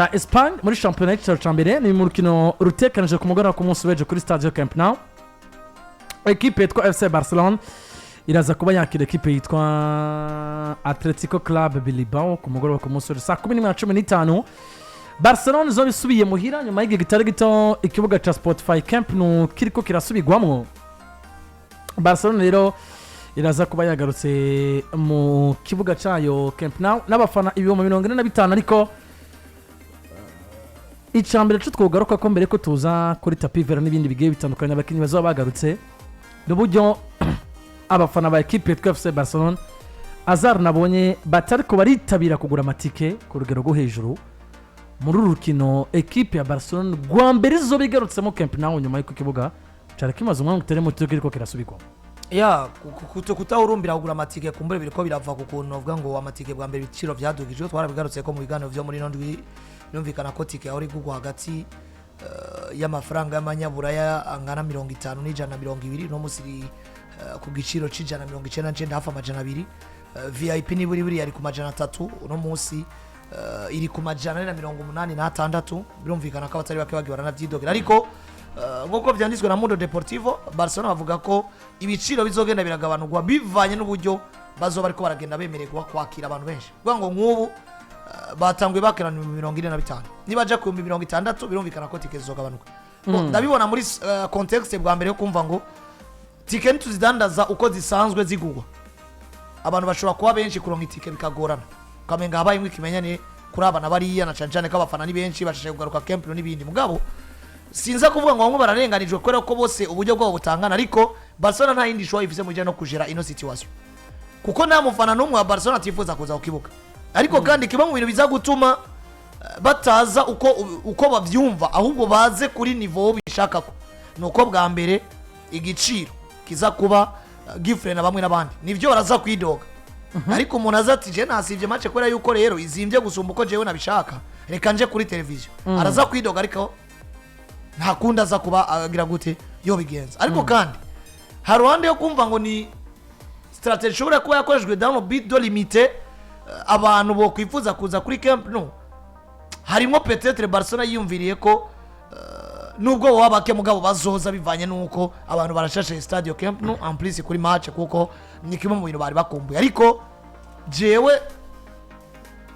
Ca Espagne muri shampiyona y'icicaro ca mbere, ni mu rukino rutekanije ku mugoroba ku munsi w'ejo kuri Stade Camp Nou. Ekipe yitwa FC Barcelone iraza kuba yakira ekipe yitwa Atletico Club Bilbao ku mugoroba ku munsi w'ejo saa 11:15. Barcelone izoba isubiye muhira nyuma y'igihe kitari gito ikibuga ca Spotify Camp Nou kiriko kirasubirwamwo. Barcelone rero iraza kuba yagarutse mu kibuga cyayo Camp Nou n'abafana 45,000. Ariko icya mbere cyo twogaruka ko mbere ko tuza kuri tapis vert n'ibindi bigiye bitandukanye, abakinnyi bazaba bagarutse, ni uburyo abafana ba ekipe yitwa FC Barcelone azar nabonye batari ko baritabira kugura amatike ku rugero rwo hejuru muri uru rukino. Ekipe ya Barcelone rwa mbere izoba igarutsemo Camp Nou nyuma y'uko ikibuga cyari kimaze umwanya utari muto kiriko kirasubirwamo. Ya, kutahurumbira kugura amatike kumbure biriko birava ku kuntu bavuga ngo amatike bwa mbere ibiciro vyadugijwe. Twarabigarutse ko mu biganiro vyo muri ino ndwi birumvikana ko tike yahora igurwa hagati y'amafaranga y'amanyaburaya angana 50 n'120, no musi iri ku giciro c'199, hafi 200. VIP niburi buri yari ku 300, uno munsi iri ku 486. Birumvikana ko abatari bake bagiye baranavyidogera, ariko nk'uko vyanditswe na Mundo Deportivo, Barcelona bavuga ko ibiciro bizogenda biragabanurwa bivanye n'uburyo bazoba bariko baragenda bemererwa kwakira abantu benshi. Kuvuga ngo nk'ubu batanguye bakirana 45,000, nibaja ku 60,000 birumvikana ko tike zizogabanuka. Bo, ndabibona muri contexte bwa mbere yo kumva ngo tike ntituzidandaza uko zisanzwe zigurwa, abantu bashobora kuba benshi, kuronka itike bikagorana, ukamenga habayemo ikimenyane kuri aba na bariya, na cane cane ko abafana ni benshi bashashe kugaruka Camp Nou n'ibindi. Mugabo sinza kuvuga ngo bamwe bararenganijwe kubera ko bose uburyo bwabo butangana, ariko Barcelona nta yindi choix ifise mu bijyanye no kujera ino situation, kuko nta mufana n'umwe wa Barcelona atifuza kuza ku kibuga. Ariko kandi kimwe mu bintu biza gutuma bataza uko bavyumva, ahubwo baze kuri niveau bishakako, ni uko bwa mbere igiciro kiza kuba gifure na bamwe n'abandi nivyo baraza kwidoga. Ariko umuntu aza ati: "Je nasivye match kubera yuko rero izimbye gusumba uko jewe nabishaka, reka nje kuri televiziyo." Araza kwidoga, ariko nta kundi aza kuba agira gute yobigenza. Ariko kandi hari ruhande yo kumva ngo ni stratégie ishobora kuba yakoreshejwe dans le but de limiter abantu bokwifuza kuza kuri Camp Nou. Harimo peut-être Barcelona yiyumviriye ko nubwo baba bake mugabo bazoza, bivanye nuko abantu barashashe stade Camp Nou, en plus kuri match, kuko ni kimwe mu bintu bari bakumbuye. Ariko jewe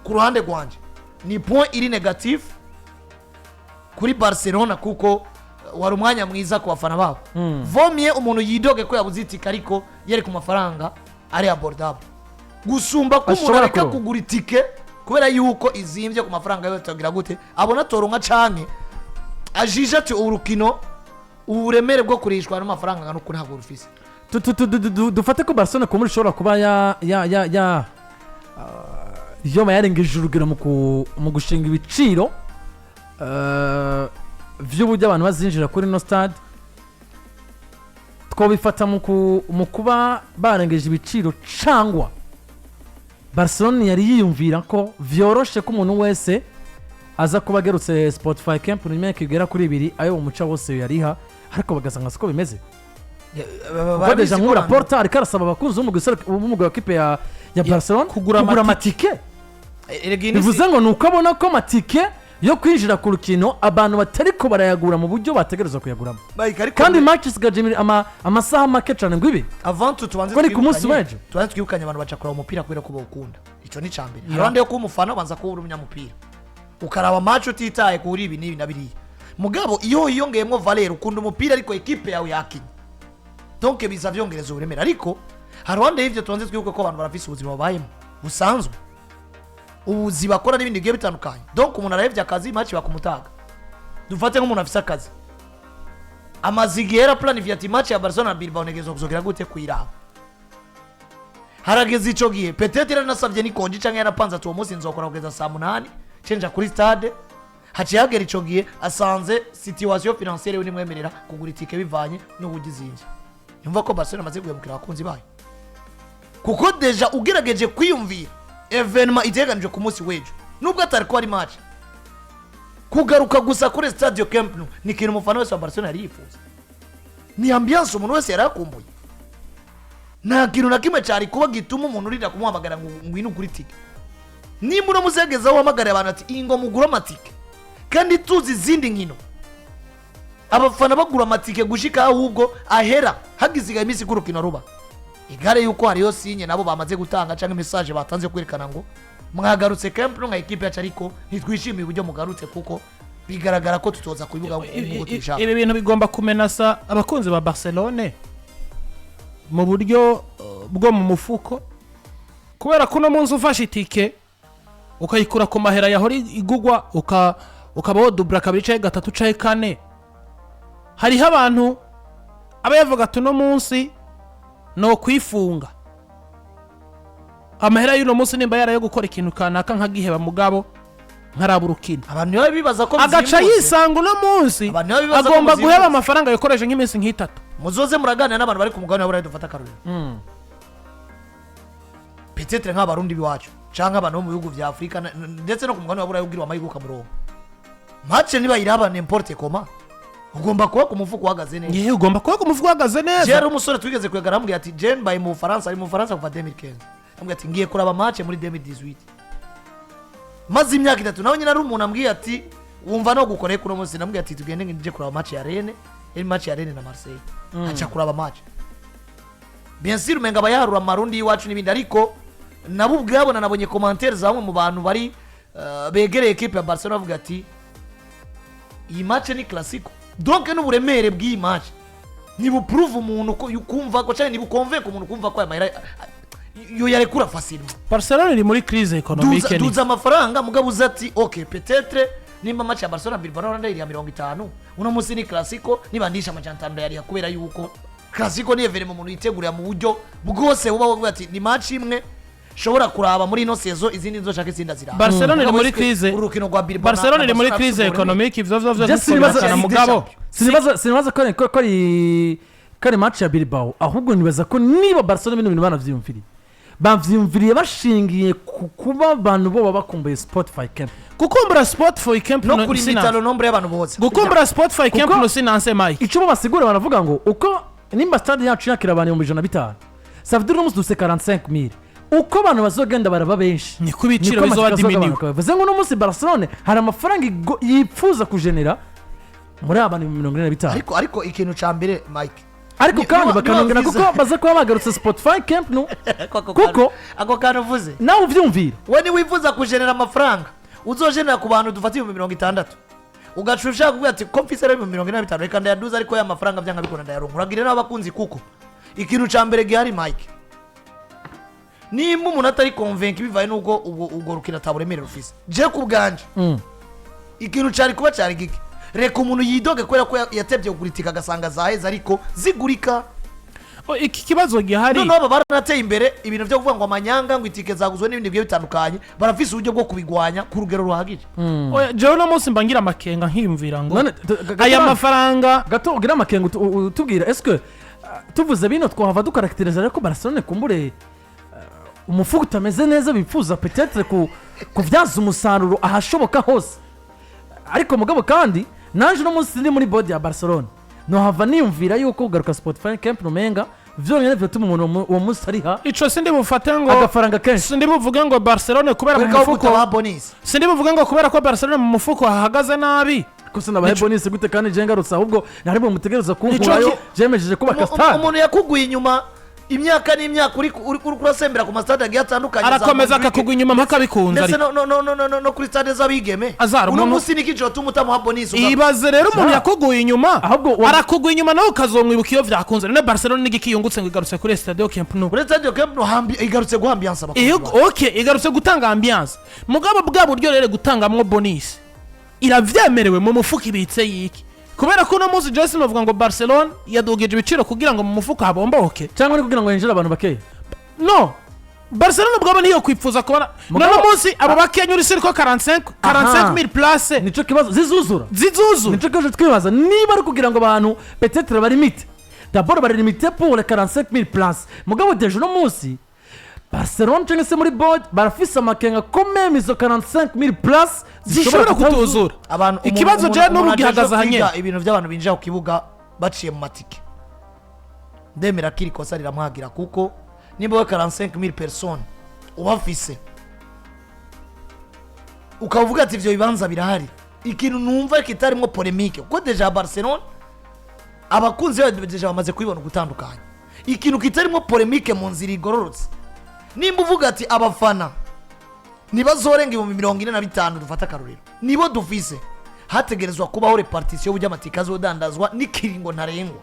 ku ruhande rwanje ni point iri négatif kuri Barcelona, kuko wari umwanya mwiza ku bafana babo. Vomye umuntu yidoge ko yabuze itike, ariko yari ku mafaranga ari abordable gusumba ko umuntu Ashobora areka kuronka. kugura itike kubera yuko izimbye ku mafaranga yose, atagira gute abona toronka, canke ajije ati urukino uburemere bwo kurishwa n'amafaranga angana uku ntabwo rufise. Dufate ko Barcelona kumuri ishobora kuba ya yoba yarengeje urugero mu gushinga ibiciro vy'uburyo abantu bazinjira kuri ino stade. Twabifata mu kuba barengeje ibiciro, cangwa Barcelona yari yiyumvira ko vyoroshe ko umuntu wese aza kuba agerutse Spotify Camp mu myaka igera kuri 2 ayo umuca wose yariha, ariko bagasanga siko bimeze, kuko déjà nk'ubu Laporta ariko arasaba abakunzi b'umugwi wa kipe ya Barcelona kugura. Kugura amatike. Bivuze ngo ni uko abona ko amatike yo kwinjira ku rukino abantu batariko barayagura mu buryo bategerezwa kuyaguramo, kandi match isigaje amasaha make cyane ngo ibe Avant tout, tubanze Ko ni ku munsi twibukanye- w'ejo. tubanze twibukanye, abantu baca kuraba umupira kubera ko bawukunda. Ico ni icambere. Haruhande yo kuba umufana, ubanza kuba uri umunyamupira, ukaraba match utitaye kuri ibi n'ibi na biriya. Mugabo iyo hiyongeyemo valeur, ukunda umupira ariko ekipe yawe yakinye, donc biza vyongereza uburemere. Ariko haruhande y'ivyo, tubanze twibuke ko abantu barafise ubuzima babayemo busanzwe, ubuzi bakora n'ibindi bigiye bitandukanye. Donc umuntu arahevye akazi, match bakumutaga. Dufate nk'umuntu afise akazi, amaze igihe yaraplanifye ati: "Match ya Barcelona na Bilbao ntegerezwa kuzogera gute kuyiraba." Harageze ico gihe, peut-être yaranasavye n'i congé canke yarapanze ati: "Uwo munsi nzokora kugeza saa 8, cenja kuri stade." Haciye hagera ico gihe, asanze situation financière we nimwemerera kugura itike bivanye n'uburyo izinvye. Yumva ko Barcelona amaze guhemukira abakunzi bayo, kuko déjà ugerageje kwiyumvira événement iteganijwe ku munsi w'ejo, nubwo atari ko ari match, kugaruka gusa kuri Stadio Camp Nou ni ikintu umufana wese wa Barcelona yari yifuza, ni ambiance umuntu wese yari akumbuye. Nta kintu na kimwe cyari kuba gituma umuntu urira kumuhamagara ngo ngwino ugure itike. Nimba uno munsi yagezeho uhamagariye abantu ati iyi ngo mugure amatike, kandi tuzi izindi nkino abafana bagura amatike gushika ahubwo ahera hagisigaye iminsi ko urukino ruba, igare yuko hariyo signe nabo bamaze gutanga cyangwa message batanze kwerekana ngo mwagarutse Camp Nou nka ekipe yacu, ariko ntitwishimiye uburyo mugarutse kuko bigaragara ko tutoza kubibuga nk'uko tubishaka. Ibi bintu bigomba kumenasa abakunzi ba Barcelone mu buryo bwo mu mufuko, kubera ko uno munsi ufashe itike ukayikura ku mahera yahora igugwa, ukaba wodubura kabiri canke gatatu canke kane, hariho abantu aba yavuga ati uno munsi no kwifunga amahera y'uno munsi nimba yarayo gukora ikintu kanaka nkagiheba, mugabo nkaraba urukino. Abantu niba bibaza ko Agaca bizimbutse. yisanga uno munsi Abantu niba bibaza ko agomba bizimbutse. guheba amafaranga yakoresha nk'iminsi nk'itatu. Muzoze muraganira n'abantu bari ku mugabane wa Burayi. Dufata akarorero peut-être nk'Abarundi b'iwacu canke abantu bo mu bihugu vya Afurika ndetse no ku mugabane wa Burayi, ubwirwa amahirwe ukamuronka match nibayiraba n'importe comment, ugomba kuba ku mufuko uhagaze neza. Yewe, ugomba kuba ku mufuko uhagaze neza. Jewe umusore twigeze kwegara arambwira ati je mbaye mu Bufaransa, ari mu Bufaransa kuva 2015, ambwira ati ngiye kuraba match muri 2018, maze imyaka 3. Nawe nyine ari umuntu ambwiye ati wumva no gukoreye kuno munsi, namubwiye ati tugende nje kuraba match ya Rennes, yari match ya Rennes na Marseille. Aca kuraba match, bien sûr umenga abayaharura amarundi y'iwacu n'ibindi, ariko nabo ubwabo nanabonye commentaire za bamwe mu bantu bari begereye equipe ya Barcelona bavuga ati iyi match ni classico, donc n'uburemere bw'iyi match ntibupuruve umuntu ko kumva ko cyangwa ntibukonvenke umuntu kumva ko aya mahera yo yarekura facilement. Barcelone iri muri crise économique. Duza Ni duza amafaranga, mugabo uza ati ok, peut-être nimba match ya Barcelona Bilbao ndayiriha 50, uno munsi ni classico, niba ndisha 500 ndayariha, kubera yuko classico ni événement umuntu yitegurira mu buryo bwose, buba buvuga ati ni match imwe shobora kuraba muri ino saison, izindi nzoshaka izindi aziraba. Barcelona iri Mugabo muri sike, crise. urukino rwa Bilbao Barcelona na iri muri Barcelona crise afite uburemere. économique, ivyo vyo Je vyose sinibaza- birakina, mugabo Sinibaza ko ari match ya Bilbao, ahubwo nibaza ko niba Barcelona bino bintu banavyiyumviriye bashingiye ku kuba abantu bo baba bakumbuye Spotify Camp. Gukumbura Spotify Camp No Nou kuri mitalo nombre y'abantu bose. Gukumbura Spotify Camp Kuko- Nou sinanse, Mike. Icyo bo basigura, baravuga ngo uko nimba stade yacu yakira abantu 105,000, ça veut dire uno munsi dufite 45,000, uko abantu bazogenda baraba benshi, Niko ibiciro niko bizoba amatike diminué. azagabanuka. Bivuze ngo uno munsi Barcelone hari amafaranga yipfuza kujenera muri aba bantu 45,000. Ariko ikintu ca mbere, Mike, Ariko kandi bakanongera niba kuko baza kuba bagarutse Spotify Camp Nou, kuko ako kantu uvuze, nawe ubyumvira. We niwifuza kujenera amafaranga uzojenera ku bantu dufata 60,000, ugaca ushaka kuvuga ati ko mfise rero 45,000, reka ndayaduza, ariko ya mafaranga byanga bikunda ndayaronka, uragirira n'abakunzi, kuko ikintu ca mbere gihari, Mike, nimba umuntu atari convaincu bivaye n'ubwo ubwo rukino ataburemere rufise, je ku bwanje ikintu cari kuba cari gike, reka umuntu yidoge kubera ko yatevye kugura itike agasanga zaheze, ariko zigurika. Oh, iki kibazo gihari. Noneho aba baranateye imbere, ibintu byo kuvuga ngo amanyanga, ngo itike zaguzwe n'ibindi bigiye bitandukanye, barafise uburyo bwo kubigwanya ku rugero ruhagije. Oya, jewe uno munsi mba ngira amakenga nkiyumvira ngo None, aya gato- mafaranga gato ugira amakenga, utubwira eske tuvuze bino twahava dukarakteriza rero ko Barcelone kumbure umufuka utameze neza, bifuza peut-être kubyaza umusaruro ahashoboka hose. Ariko mugabo kandi naje uno munsi ndi muri board ya Barcelone, nohava niyumvira yuko kugaruka Spotify Camp Nou menga vyonyene vyotuma umuntu uwo munsi ariha Ico sindi bufate ngo agafaranga kenshi. Sindi buvuge ngo Barcelone kubera mu Wereka aho mufuko gutabaha bonus. Sindi buvuge ngo kubera ko Barcelone mu mufuko hahagaze nabi. Ko nabahe bonus gute kandi je ngarutse, ahubwo nari mutegereza kunkurayo? Nico Jemejeje kubaka stade. Umuntu yakuguye inyuma imyaka n'imyaka, uri kurasembera ku masitade agiye atandukanye za Arakomeza Montjuic, akakugwa inyuma mpaka bikunze. ndetse Ariko no kuri stade z'abigeme. Azara, Uno umuntu- munsi niki cyotuma utamuha bonus? Ibaze rero umuntu yakuguye inyuma, Ahubwo arakugwa inyuma nawe ukazomwibuka iyo vyakunze. None Barcelone n'igiki yungutse ngo igarutse kuri Estadio Camp Nou? Kuri stade Camp Nou igarutse guha ambiance abakunzi Iyo bayo. okay, igarutse gutanga ambiance, mugabo bwa buryo rero gutangamwo bonus iravyemerewe mu mufuko ibitse yiki? Kubera ko uno munsi Jason bavuga ngo Barcelone yadugije ibiciro kugira ngo mu mufuko habomboke. Cyangwa ni kugira ngo hinjire abantu bakeya? No Barcelone ubwabo niyo kwipfuza kubona Mugabo- none munsi abo bakenya uri siriko 45 45000 place Nico kibazo, zizuzura? Zizuzura. Nico kibazo twibaza, niba ari kugira ngo abantu peut-être bari limite, d'abord bari limité pour les 45000 places. Mugabo déjà uno munsi Barcelone cyangwa se muri board barafise amakenga ko même izo 45000 places zishobora kutuzura. Abantu Ikibazo jewe n'ubu umuntu gihagaze ajejwe ahanyene. kwiga ibintu by'abantu binjira ku kibuga baciye mu matike, ndemera ko iri kosa riramwagira, kuko nimba we 45000 personnes ubafise Ukavuga ati ivyo bibanza birahari, ikintu numva kitarimo polémique, kuko déjà Barcelona abakunzi bayo déjà bamaze kubibona ugutandukanya. Ikintu kitarimo polémique mu nzira igororotse, nimba uvuga ati abafana ntibazorenga 45,000, dufate akarorero, nibo dufise, hategerezwa kubaho répartition y'uburyo amatike azodandazwa n'ikiringo ntarengwa.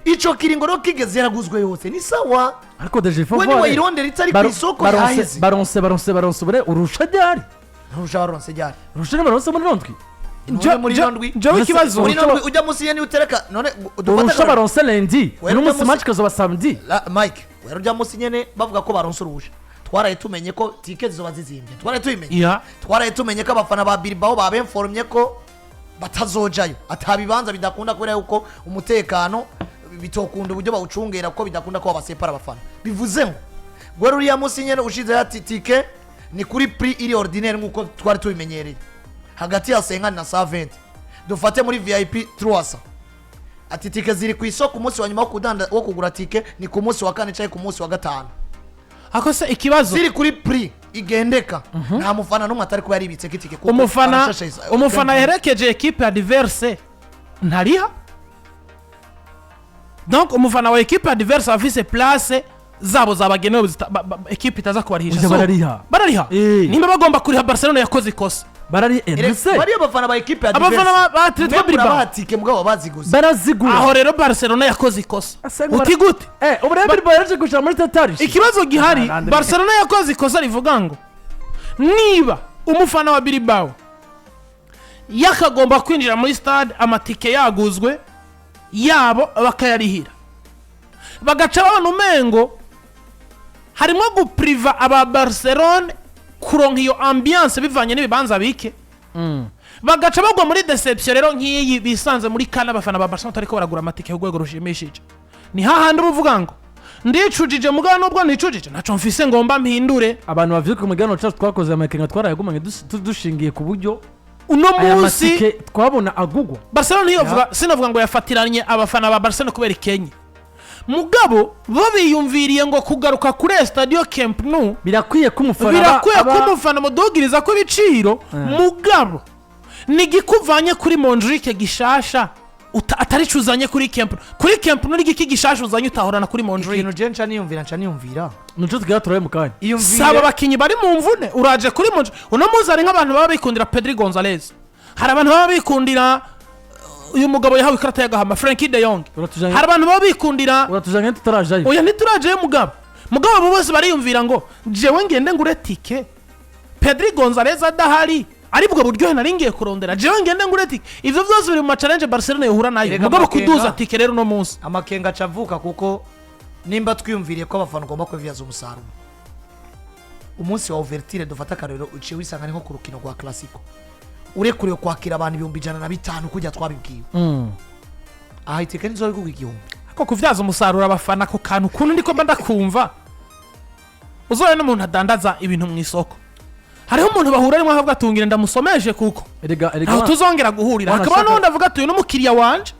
Ico kiringo rero kigeze yaraguzwe yose, ni sawa. Ariko déjà We niwayirondera itari ku isoko, yaheze. Baronse bure urusha ryari? Nturusha baronse ryari? Urusha nibaronse muri rondwi. None muri ino ndwi, Jewe ikibazo muri ino ndwi ujya munsi ye niwe utereka none dufate Urusha akarorero. baronse lundi, Wera uno ujya munsi munsi- match ikazoba samedi. Mike, wera ujya munsi nyene bavuga ko baronse uruhusha, twaraye tumenye ko tike zizoba zizimbye, twaraye tubimenye. Twaraye tumenye ko abafana ba Bilbao babemforomye ko batazojayo, atabibanza bidakunda, kubera yuko umutekano bitokunda uburyo bawucungera, kuko bidakunda ko babasepara abafana. Bivuze ngo gwera uriya munsi nyene ushize ati tike ni kuri prix iri ordinaire nk'uko twari tubimenyereye, hagati ya 50 na 120, dufate muri VIP 300, ati tike ziri ku isoko, umunsi wa nyuma wo kudanda wo kugura tike ni ku munsi wa kane cyangwa ku munsi wa gatanu. Ako se ikibazo Ziri kuri prix igendeka, nta mufana n'umwe atari kuba yaribitse ko itike, kuko umufana arashashe umufana yaherekeje ekipe adverse ntariha. Donc umufana wa ekipe adverse afise place zabo zabagenewe, ekipe itaza kubarihisha. Oya, So, barariha. Barariha. Eh. Nimba bagomba kuriha, Barcelona yakoze ikosa. Barari ese Bariya bafana ba ekipe Abafana ba Atletico Bilbao. Murabaha tike mugabo baziguze. Barazigura. Aho rero Barcelona yakoze ikosa. Ase ngo Uti gute? Ubu rero Bilbao yaje gushira muri tetarishi. Ikibazo gihari, Ah, Barcelona yakoze ikosa rivuga ngo niba umufana wa Bilbao yakagomba kwinjira muri stade amatike yaguzwe yabo bakayarihira, bagaca babona umengo harimo gupuriva aba Barcelone kuronka iyo ambiance bivanye n'ibibanza bike, bagaca bagwa muri déception. Rero nk'iyi bisanze muri kane, abafana ba Barcelona ariko baragura amatike ku rwego rushimishije, ni hahandi uba uvuga ngo ndicujije, mugabo nubwo nicujije ntaco mfise ngomba mpindure. Abantu bavyuka mu kiganiro cyacu twakoze, amakenga twarayagumanye dushingiye ku buryo Uno aya munsi matike twabona agugwa. Barcelona ntiyovuga, sinavuga ngo yafatiranye abafana ba Barcelona kubera ikenye, mugabo bo biyumviriye ngo kugaruka kuri Estadio Camp Nou Birakwiye ko umufana birakwiye ko umufana mudugiriza ko ibiciro, mugabo ni igikuvanye kuri Montjuic gishasha atari cyo uzanye kuri Camp Nou. Kuri Camp Nou ni igiki gishasha uzanye utahorana kuri Montjuic? Ikintu je nca niyumvira Nico tugira turabe mu kanya. Iyumvire. Saba abakinnyi bari mu mvune, uraje kuri Montjuic uno munsi hari nk'abantu baba bikundira Pedri Gonzalez, hari abantu baba bikundira uyu mugabo yahawe ikarita y'agahama, Frenkie de Jong, Uratujanye- hari abantu baba bikundira Uratujanye tutarajayo. Oya, ntiturajeyo, mugabo abo bose bariyumvira ngo jewe ngende ngure tike Pedri Gonzalez adahari, aribwo buryohe nari ngiye kurondera, jewe ngende ngure tike? Ivyo vyose biri mu ma challenge Barcelona yohura nayo. Erega Mugabo kuduza tike rero uno munsi, amakenga aca avuka, kuko nimba twiyumviriye ko abafana ugomba kubibyaza umusaruro umunsi wa ouverture, dufate akarorero, uciye wisanga ni nko ku rukino rwa Clasico, urekuriwe kwakira abantu 105,000 kujya twabibwiwe, aha itike nizo bigugwa 1000. Ariko kuvyaza umusaruro abafana, ako kantu ukuntu ndiko mba ndakumva, uzoye n'umuntu adandaza ibintu mu isoko, hariho umuntu bahura rimwe akavuga atungire ndamusomeshe kuko Erega ntaho tuzongera guhurira. Hakaba n'undi avuga ati uyu n'umukiriya wanje,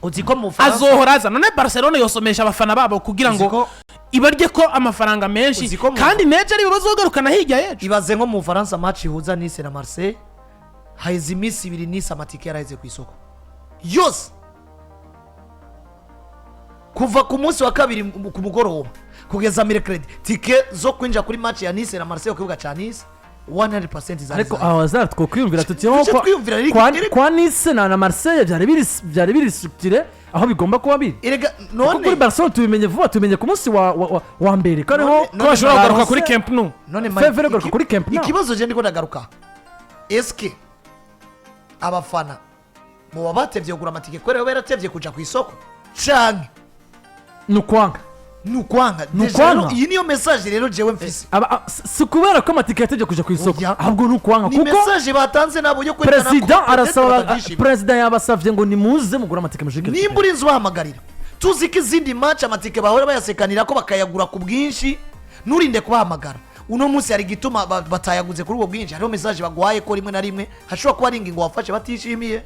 Uzi ko mu Bufaransa azohora aza. None Barcelona yosomesha abafana babo kugira Uzi ngo ko ibarye ko amafaranga menshi, Uzi ko kandi nejo ari bazogarukana hirya y'ejo? Ibaze nko mu Bufaransa, match ihuza Nice na Marseille, haheze iminsi 2 Nice amatike yaraheze ku isoko yose, kuva ku munsi wa kabiri ku mugoroba kugeza mercredi, tike zo kwinjira kuri match ya Nice na Marseille ku kibuga cya Nice, 100% zari Ariko zaheze. aho hazara twokwiyumvira tuti Tuce nko twiyumvira kwa Nice na Marseille byari biri structuré aho bigomba kuba biri. Erega Kuko none kuri Barcelona tubimenye vuba, tubimenye ku munsi wa mbere ko ariho None ko bashobora kugaruka Baronse- kuri Camp Nou. None Fevre garuka kuri Camp Nou. Ikibazo je ndiko ndagaruka, eske abafana muba batevye kugura amatike kubera baratevye kuja ku isoko, canke Ni ukwanga. Ni ukwanga. Ni Déjà rero, ukwanga. iyi niyo message rero jewe mfise. Si kubera ko amatike yategeye kuja ku isoko, Oya. ahubwo ni ukwanga, Ni kuko message batanze nabo yo kwerekana ko perezida peut-être arasaba, batabyishimiye. perezida yabasavye ngo nimuze mugure amatike mushike. Nimba urinze ubahamagarira, tuzi ko izindi match amatike bahora bayasekanira ko bakayagura ku bwinshi, nturinde kubahamagara. Uno munsi hari igituma batayaguze kuri ubwo bwinshi. Hariho message baguhaye ko rimwe na rimwe hashobora kuba ari ingingo wafashe batishimiye.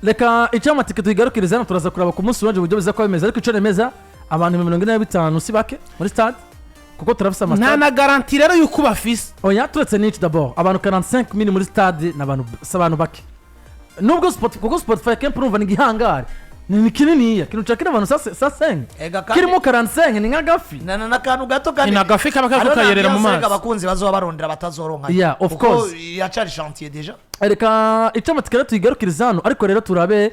Reka icyo amatike tuyigarukirize hano, turaza kuraba ku munsi w'ejo uburyo biza kuba bimeze. Ariko icyo nemeza, abantu 45,000 si bake muri stade. Kuko turafise Nta amastade. Na garantie rero yuko bafise. Oya, turetse n'iki, d'abord abantu 45 mille muri stade ni abantu, si abantu bake, nubwo kuko Spotify Camp urumva ni igihangare, ni kininiya, kintu cakira abantu sa 5. Ega kandi- Kirimo 45 ni nk'agafi. N'akantu gato kandi. Ni agafi kaba kariko Hariho na kayerera mu ambiance. mazi. Rega abakunzi bazoba barondera batazoronka. Yeah, of Kuko course. iracari chantier déjà. Reka icyo amatike rero tuyigarukiriza hano, ariko rero turabe.